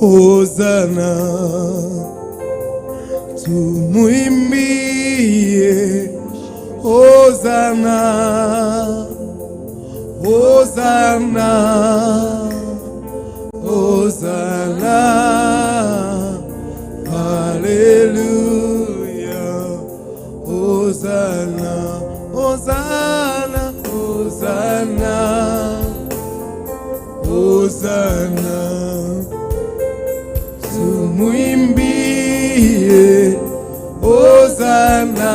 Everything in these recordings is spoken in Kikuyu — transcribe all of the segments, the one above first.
Hosana, tumuimbie Hosana, Hosana, Hosana, Haleluya, Hosana, Hosana, Hosana, Hosana, tumuimbie Hosana,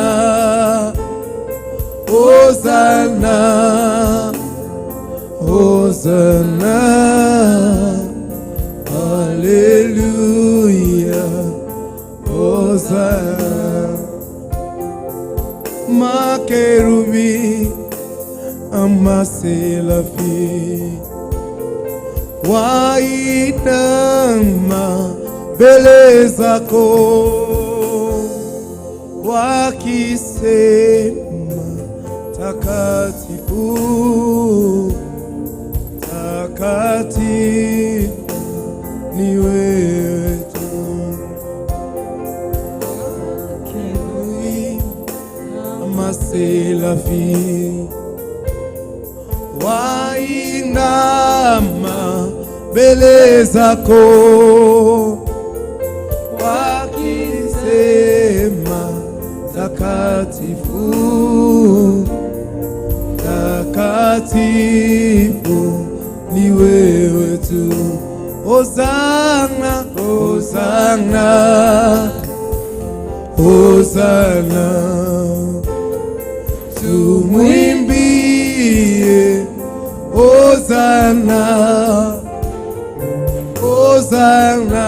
Hosana, Hosana, Haleluya, Hosana. Makerubi amaselafi wainama mbele zako wakisema takatifu, takatifu ni wewe tu. Makerubi amaselafi wainama mbele zako wakisema takatifu, takatifu ni wewe tu. Hosana, Hosana, Hosana, tumwimbie Hosana, Hosana,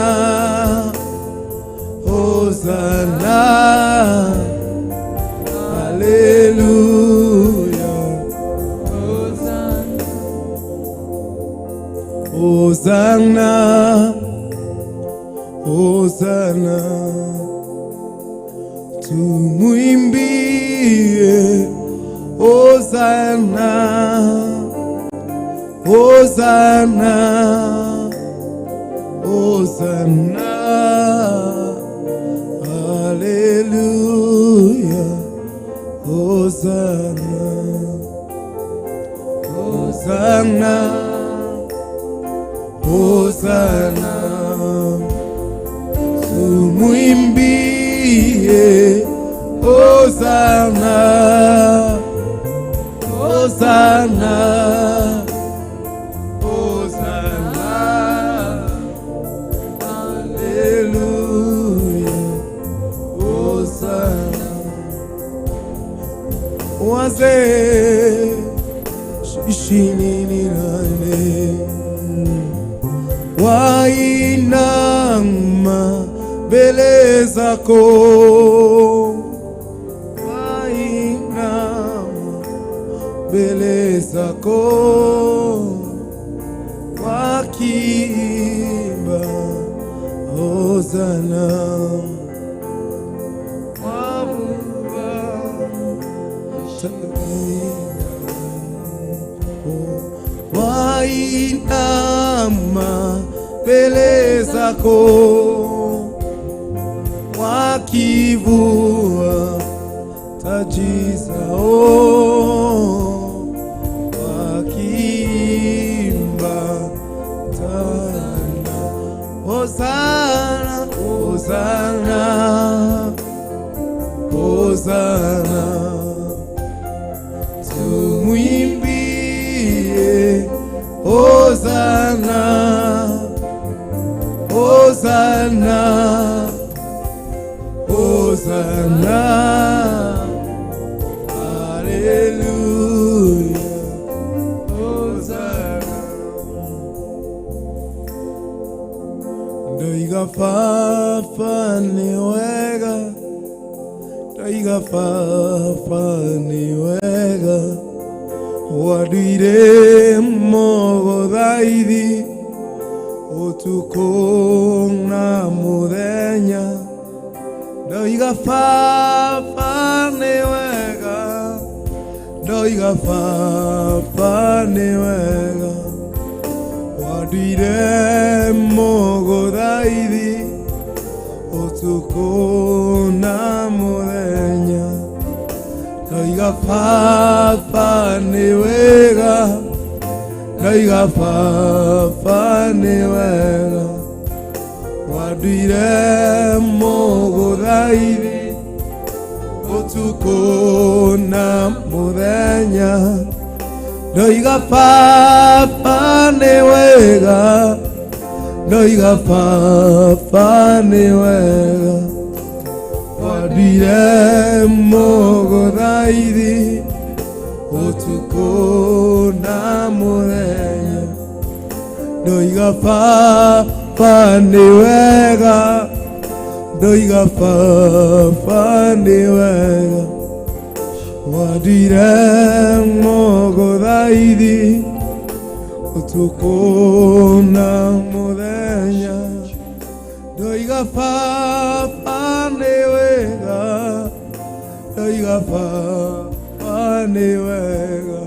Hosana, Haleluya, Hosana, Hosana, tumuimbie Hosana, Hosana, Hosana, Haleluya, Hosana, Hosana, Hosana, tumuimbie Hosana, Hosana, Hosana, Haleluya, Hosana. Wazee 24 wainama mbele zako, wainama mbele zako wakiimba Hosana, wavua wainama mbele zako wakivua taji zao wakiimba tana Hosana, Hosana, Hosana, tumwimbie Hosana, Hosana, Hosana, Haleluya, Hosana. Ndoiga Baba nĩ wega, ndoiga Baba nĩ wega, wanduire mũgũthaithi ũtukũ na mũthenya. Ndoiga Baba nĩ wega, ndoiga Baba nĩ wega, wanduire mũgũthaithi. Mũgũthaithi ũtukũ na mũthenya. Ndoiga baba nĩ wega, ndoiga baba nĩ wega, wanduire mũgũthaithi ũtukũ na mũthenya. Ndoiga baba nĩ wega, ndoiga baba nĩ wega, wanduire mũgũthaithi ũtukũ na mũthenya. Ndoiga baba nĩ wega, ndoiga baba nĩ wega, wanduire mũgũthaithi ũtukũ na mũthenya. Ndoiga baba nĩ wega, ndoiga baba nĩ wega,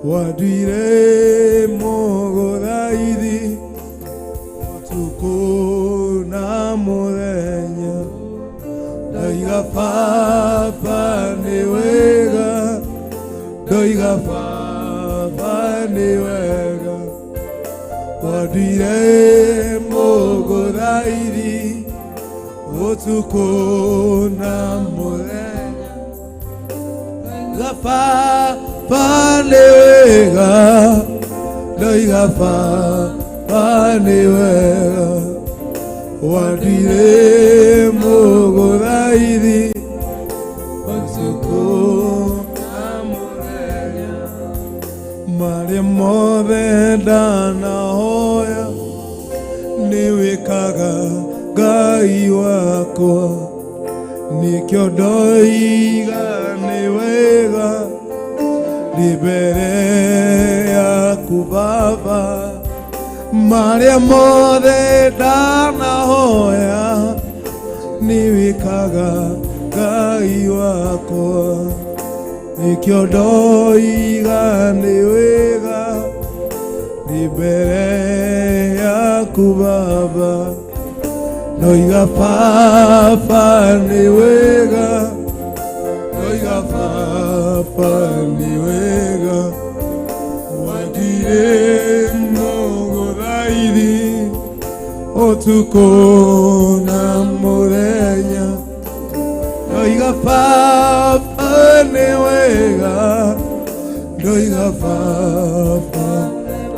wanduire mũgũthaithi ũtukũ na mũthenya. Ndoiga baba nĩ wega, ndoiga baba nĩ wega, wanduire mũgũthaithi ũtukũ na mũthenya. Ndoiga baba nĩ wega, ndoiga baba nĩ wega, wanduire mũgũthaithi ũtukũ na mũthenya. Marĩa mothe ndanahoya nĩ wĩkaga Ngai wakwa, nĩkĩo ndoiga nĩ wega ndĩ mbere yaku baba. Marĩa mothe ndanahoya nĩ wĩkaga Ngai wakwa, nĩkĩo ndoiga nĩ wega ndĩ mbere yaku baba. Ndoiga baba nĩ wega, ndoiga baba nĩ wega, wanduire mũgũthaithi ũtukũ na mũthenya. Ndoiga baba nĩ wega, ndoiga baba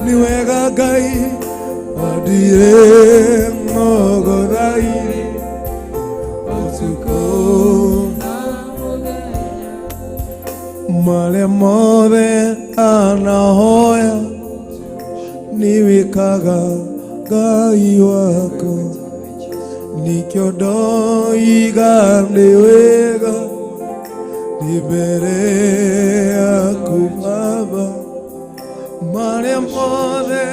nĩ wega Ngai, wanduire mũgũthaithi ũtukũ. Marĩa mothe anahoya nĩ wĩkaga Ngai wakwa, nĩkĩo ndoiga nĩ wega ndĩ mbere yaku baba. Marĩa mothe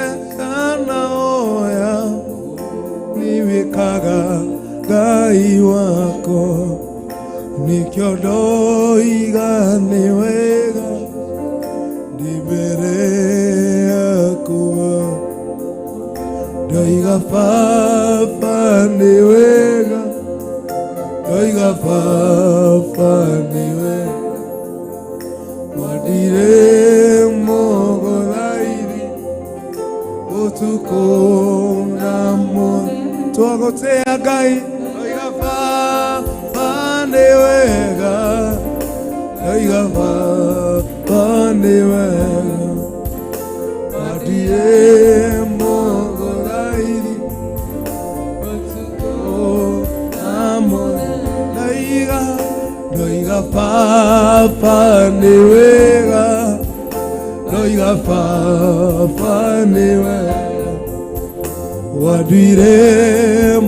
anahoya nĩ wĩkaga Ngai wakwa, nĩkĩo ndoiga nĩ wega ndĩ mbere yaku. Ndoiga baba nĩ wega, ndoiga baba nĩ wega, wanduire mũgũthaithi ũtukũ na mũthenya. Twagũtĩa Ngai, ndoiga baba nĩ wega, ndoiga baba nĩ wega, wanduire mũgũthaithi ũtukũ na mũthenya. Ndoiga, ndoiga baba nĩ wega, ndoiga baba nĩ wega, wanduire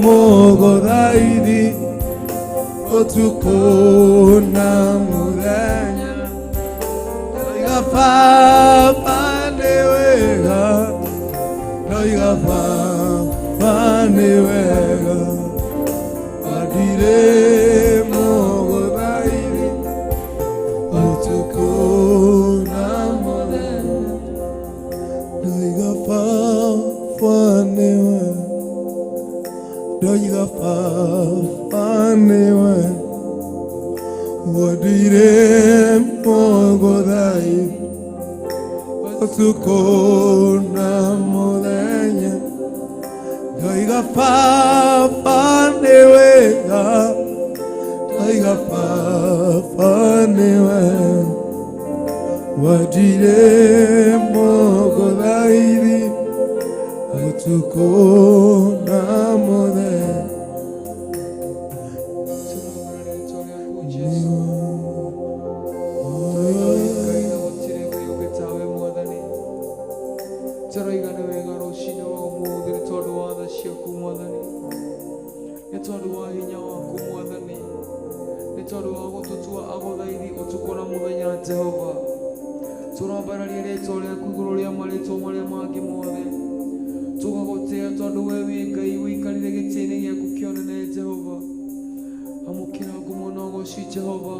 mũgũthaithi ũtukũ na mũthenya. Ndoiga baba nĩ wega, ndoiga baba nĩ wega, wanduire mũgũthaithi ũtukũ na mũthenya. Ndoiga baba nĩ wega. Ndoiga baba nĩwe wondeire mũgũthai ũtukũ na mũthenya. Ndoiga baba nĩwe, ndoiga baba nĩwe wondeire mũgũthaithi ũtukũ na mũthenya. Tũrambarĩria rĩtwa rĩaku Jesũ. Tũroiga wĩ Ngai na gũtirĩ Ngai ũngĩ tawe Mwathani. Tũroiga nĩ wega rũcinĩ rwa ũmũthĩ nĩ tondũ wa tha ciaku Mwathani, nĩ tondũ wa hinya waku Mwathani, nĩ tondũ wa gũtũtua agũthaithi ũtukũ na mũthenya Jehova. Tũrambararia rĩtwa rĩaku igũrũ rĩa marĩtwa marĩa mangĩ mothe. Tũgagũtĩĩa tondũ we wĩ Ngai ũikarĩire gĩtĩ-inĩ gĩaku kĩa ũnene Jehova. Amũkĩra ngumo na ũgoci Jehova.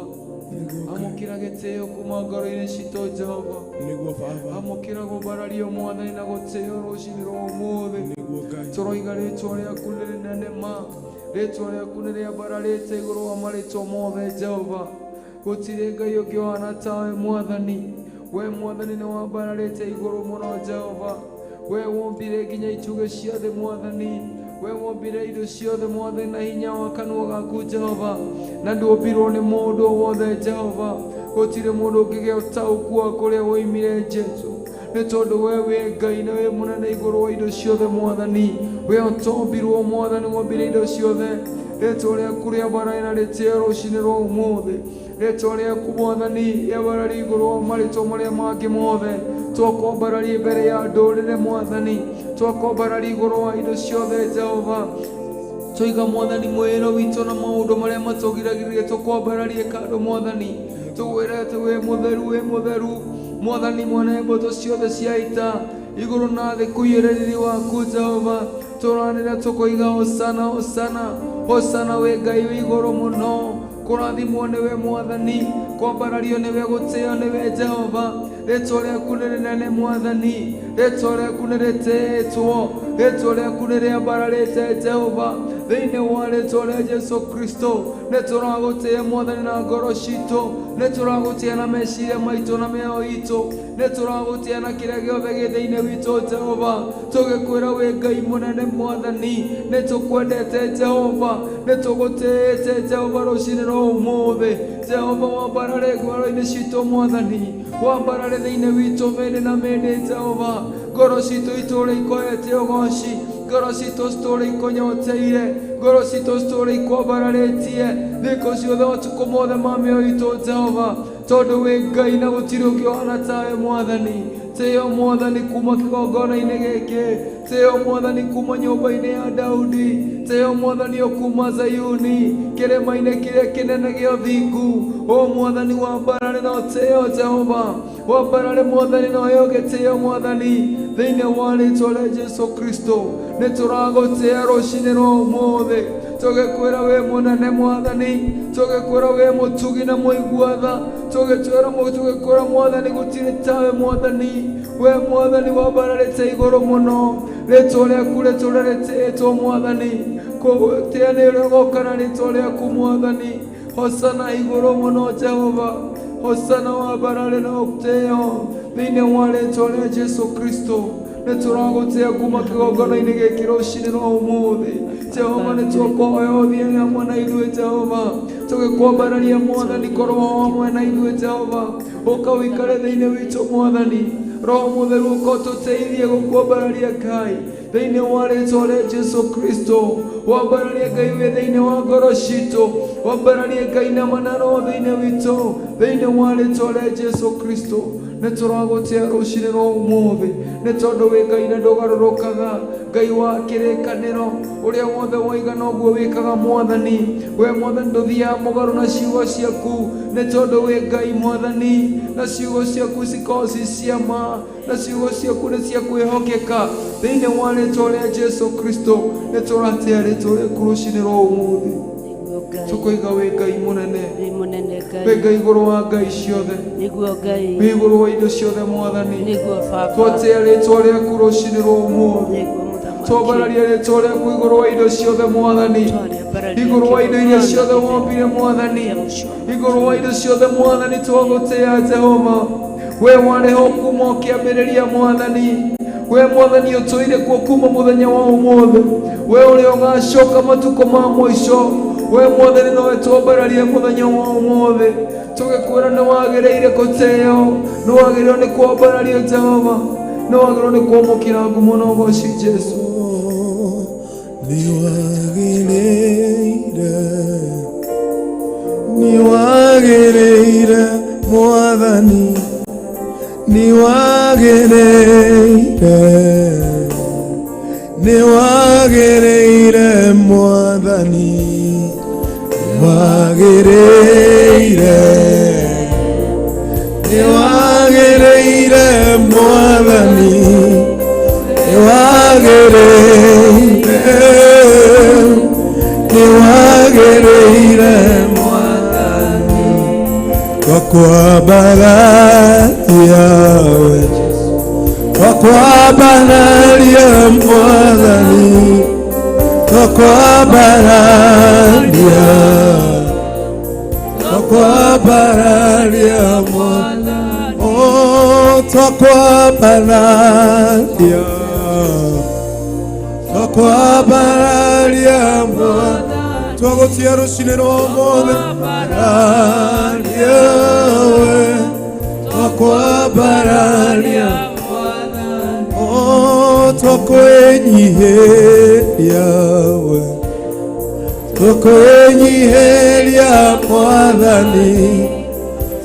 Amũkĩra gĩtĩo kuma ngoro-inĩ citũ Jehova. Nĩguo baba. Amũkĩra gũmbarario Mwathani na gũtĩo rũcinĩ rwa ũmũthĩ. Nĩguo Ngai. Tũroiga rĩtwa rĩaku nĩ rĩnene ma. Rĩtwa rĩaku nĩ rĩambararĩte igũrũ wa marĩtwa mothe Jehova. Gũtirĩ Ngai ũngĩ ũhana tawe Mwathani. We Mwathani nĩ wambararĩte igũrũ mũno Jehova. We wombire nginya itugĩ cia thĩ Mwathani. We wombire indo ciothe Mwathani na hinya wa kanua gaku Jehova. Na ndwombirwo nĩ mũndũ o wothe Jehova. Gũtirĩ mũndũ ũngĩgĩa ũtaũku wa kũrĩa woimire Jesu. Nĩ tondũ we wĩ Ngai na wĩ mũnene igũrũ wa indo ciothe Mwathani. We ũtombirwo Mwathani wombire indo ciothe. Rĩtwa rĩaku rĩambarare na rĩtĩo rũcinĩ rwa ũmũthĩ. Rĩtwa rĩaku Mwathani rĩambarare igũrũ wa marĩtwa marĩa mangĩ mothe. Twakwambararia mbere ya ndũrĩrĩ Mwathani. Twakwambararia igũrũ wa indo ciothe Jehova. Tũiga Mwathani mwĩrĩ witũ na maũndũ marĩa matũgiragĩrĩria tũkwambararie kando Mwathani. Tũgwĩre atĩ wĩ mũtheru, wĩ mũtheru Mwathani mwene mbũtũ ciothe cia ita igũrũ na thĩ kũiyũre riri waku Jehova. Tũranĩra tũkoiga hosana, hosana, hosana wĩ Ngai wĩ igũrũ mũno. Kũrathimwo nĩwe Mwathani, kwambarario nĩwe, gũtĩo nĩwe Jehova. Rĩtwa rĩaku nĩ rĩnene Mwathani, rĩtwa rĩaku nĩ rĩtĩĩtwo, rĩtwa rĩaku nĩ rĩambararĩte Jehova. Thĩinĩ wa rĩtwa rĩa Jesu Kristo nĩ tũragũtĩĩa Mwathani na ngoro citũ, nĩ tũragũtĩĩa na meciria maitũ na mĩoyo itũ, nĩ tũragũtĩĩa na kĩrĩa gĩothe gĩ thĩinĩ witũ Jehova. Tũgĩkwĩra wĩ Ngai mũnene Mwathani, nĩ tũkwendete Jehova, nĩ tũgũtĩĩte Jehova rũcinĩ rwa ũmũthĩ. Jehova wambarare ngoro-inĩ citũ Mwathani, wambarare thĩinĩ witũ mĩndĩ na mĩndĩ Jehova. Ngoro citũ itũũre ikoete ũgoci, ngoro citũ citũũre ikonyoteire, ngoro citũ citũũre ikwambararĩtie thikũ ciothe matukũ mothe ma mĩoyo itũ Jehova, tondũ wĩ Ngai na gũtirĩ ũngĩ ũhana tawe Mwathani. Tĩo Mwathani kuma kĩgongona-inĩ gĩkĩ, tĩo Mwathani kuma nyũmba-inĩ ya Daudi, tĩo Mwathani o kuma Zayuni, kĩrĩma-inĩ kĩrĩa kĩnene gĩa ũthingu. O Mwathani wambarare na ũtĩo Jehova, wambarare Mwathani na ũheo gĩtĩo Mwathani, thĩinĩ wa rĩtwa rĩa Jesu Kristo. Nĩ tũragũtĩĩa rũcinĩ rwa ũmũthĩ, tũgĩkwĩra wĩ mũnene Mwathani, tũgĩkwĩra wĩ mũtugi na mũigua tha, tũgĩkwĩra Mwathani gũtirĩ tawe Mwathani. We Mwathani wambararĩte igũrũ mũno, rĩtwa rĩaku rĩtũre rĩtĩĩtwo Mwathani. Kũgũtĩĩa nĩ ũrĩa ũgoka na rĩtwa rĩaku Mwathani. Hosana igũrũ mũno Jehova, hosana wambarare na ũtĩo thĩinĩ wa rĩtwa rĩa Jesu Kristo. Nĩ tũragũtĩĩa kuma kĩgongona-inĩ gĩkĩ rũcinĩ rwa ũmũthĩ Jehova. Nĩ tũkũhoya ũthiĩ hamwe na ithuĩ Jehova, tũgĩkwambararia Mwathani, korwo hamwe na ithuĩ Jehova, ũka ũikare thĩinĩ witũ Mwathani. Roho Mũtheru ũka ũtũteithie gũkwambararia Ngai thĩinĩ wa rĩtwa rĩa Jesu Kristo. Wambararie Ngai wĩ thĩinĩ wa ngoro citũ, wambararie Ngai na manaro thĩinĩ witũ thĩinĩ wa rĩtwa rĩa Jesu Kristo. Nĩ tũragũtĩĩa rũcinĩ rwa ũmũthĩ nĩ tondũ wĩ Ngai na ndũgarũrũkaga, Ngai wa kĩrĩkanĩro, ũrĩa wothe waiga noguo wĩkaga Mwathani. We Mwathani ndũthiaga mũgarũ na ciugo ciaku nĩ tondũ wĩ Ngai Mwathani, na ciugo ciaku cikoragwo ci cia ma, na ciugo ciaku nĩ cia kwĩhokeka. Thĩinĩ wa rĩtwa rĩa Jesu Kristo nĩ tũratĩĩa rĩtwa rĩaku rũcinĩ rwa ũmũthĩ, Nĩguo Ngai. tũkoiga wĩ Ngai mũnene, Wĩ mũnene wĩ Ngai. Ngai igũrũ wa ngai ciothe, Nĩguo Ngai. wĩ igũrũ wa indo ciothe Mwathani. Nĩguo Baba. Twatĩĩa rĩtwa rĩaku rũcinĩ rwa ũmũthĩ, Nĩguo Mũthamaki. Twambararie rĩtwa rĩaku igũrũ wa indo ciothe Mwathani, igũrũ wa indo iria ciothe wombire Mwathani, igũrũ wa indo ciothe Mwathani, twagũtĩĩa Jehova. We warĩ ho kuma ũkĩambĩrĩria Mwathani, we Mwathani ũtũire kuo kuma mũthenya wa ũmũthĩ, we ũrĩa ũgacoka matukũ ma mũico. We Mwathani nowe twambararie mũthenya wa ũmũthĩ, tũgĩkwĩra nĩ wagĩrĩire gũtĩo, nĩ wagĩrĩirwo nĩ kwambarario Jehova, nĩ wagĩrĩirwo nĩ kwamũkĩra ngumo na ũgoci Jesu. Nĩwagĩrĩire, nĩwagĩrĩire Mwathani, nĩwagĩrĩire, nĩwagĩrĩire Mwathani, nĩwagĩrĩire, nĩwagĩrĩire Mwathani, nĩwagĩrĩire, nĩwagĩrĩire Mwathani, twakwambararia we, twakwambararia Mwathani, twakwambararia, twakwambararia Mwathani, oh, twakwambararia, twakwambararia Mwathani, twagũtia rũcinĩ rwa ũmũthĩ, raria we, twakwambararia, oh, twakwĩnyihĩria we, twakwĩnyihĩria Mwathani,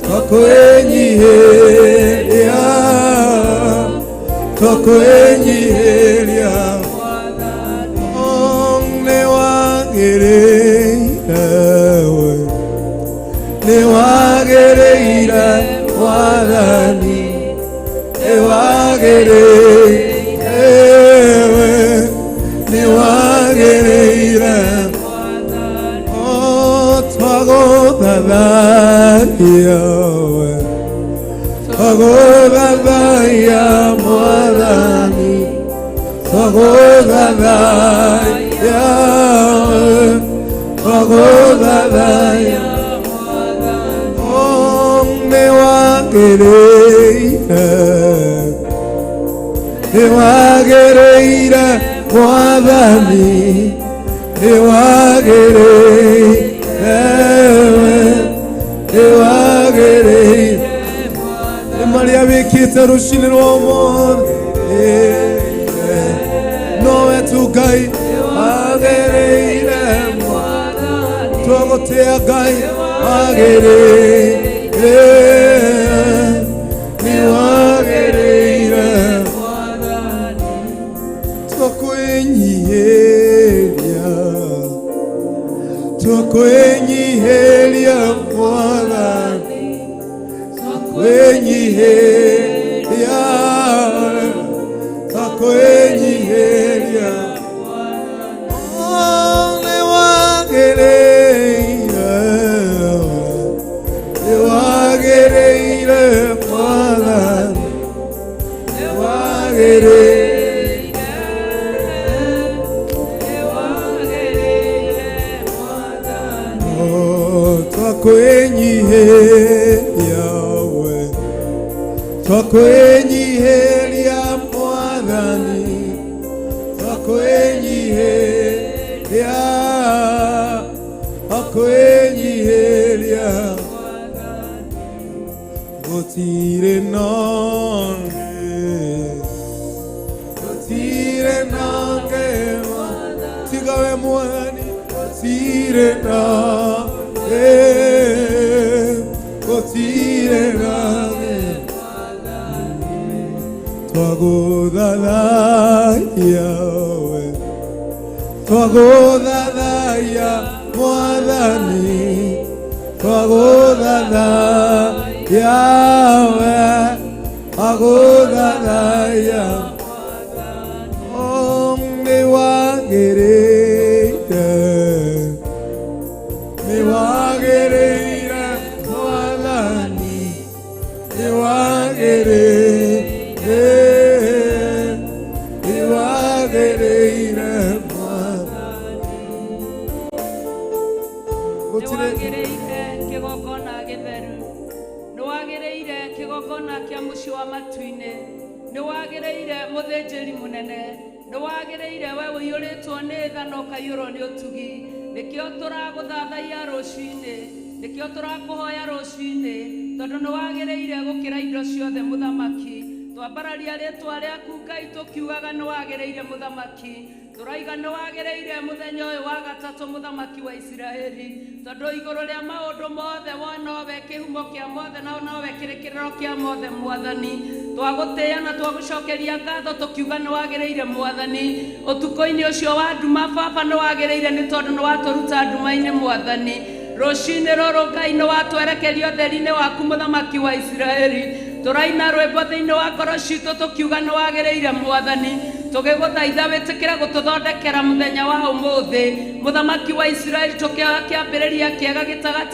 twakwĩnyihĩria, twakwĩnyihĩria, oh, nĩwagĩrĩire we, nĩwagĩrĩire Mwathani, nĩwagĩrĩire we, nĩwagĩrĩire, oh, twagũthathaiya we, twagũthathaiya Mwathani, twagũthathaiya we, twagũthathaiya, oh, nĩwagĩrĩire, nĩwagĩrĩire Mwathani, nĩwagĩrĩire we, nĩwagĩrĩire, nĩ marĩa wĩkĩte rũcinĩ rwa ũmũthĩ, nowe tu Ngai wagĩrĩire, twagũtĩa Ngai wagĩrĩire, nĩwagĩrĩire, twakwĩnyihĩria, twakwĩnyihĩria Mwathani, twakwĩnyihĩria, twakwĩnyihĩria, oh, nĩwagĩrĩire, nĩwagĩrĩire Mwathani, nĩwagĩrĩire. Oh, twakwĩnyihĩria we, twakwĩnyihĩria Mwathani, twakwĩnyihĩria, twakwĩnyihĩria, gũtirĩ nongĩ, gũtirĩ nongĩ tiga we Mwathani, gũtirĩ nongĩ, gũtirĩ nongĩ, twagũthathaiya we, twagũthathaiya Mwathani, twagũthathaiya we, twagũthathaiya, oh, nĩwagĩrĩire, nĩwagĩrĩire Mwathani, nĩwagĩrĩire, nĩwagĩrĩire. Kĩgongona kĩa mũciĩ wa matu-inĩ, nĩ wagĩrĩire mũthĩnjĩri mũnene, nĩ wagĩrĩire we ũiyũrĩtwo nĩ tha na ũkaiyũrwo nĩ ũtugi. Nĩkĩo tũragũthathaiya rũcinĩ, nĩkĩo tũrakũhoya rũcinĩ, tondũ nĩ wagĩrĩire gũkĩra indo ciothe mũthamaki. Twambararia rĩtwa rĩaku Ngai tũkiugaga nĩ wagĩrĩire mũthamaki. Tũraiga nĩ wagĩrĩire mũthenya ũyũ wa gatatũ mũthamaki wa Isiraeli, tondũ igũrũ rĩa maũndũ mothe we nowe kĩhumo kĩa mothe na nowe kĩrĩkĩrĩro kĩa mothe mwathani. Twagũtĩĩa na twagũcokeria ngatho tũkiuga nĩ wagĩrĩire mwathani. Ũtukũ-inĩ ũcio wa nduma baba nĩ wagĩrĩire nĩ tondũ nĩ watũruta nduma-inĩ mwathani. Rũcinĩ rũrũ Ngai nĩ watwerekeria ũtheri-inĩ waku mũthamaki wa Isiraeli. Tũraina rwĩmbo thĩinĩ wa ngoro citũ tũkiuga nĩ wagĩrĩire mwathani. Tũgĩgũthaitha wĩtĩkĩre gũtũthondekera mũthenya wa ũmũthĩ mũthamaki wa Isiraeli, tũkĩoya kĩambĩrĩria kĩega gĩtagatĩ.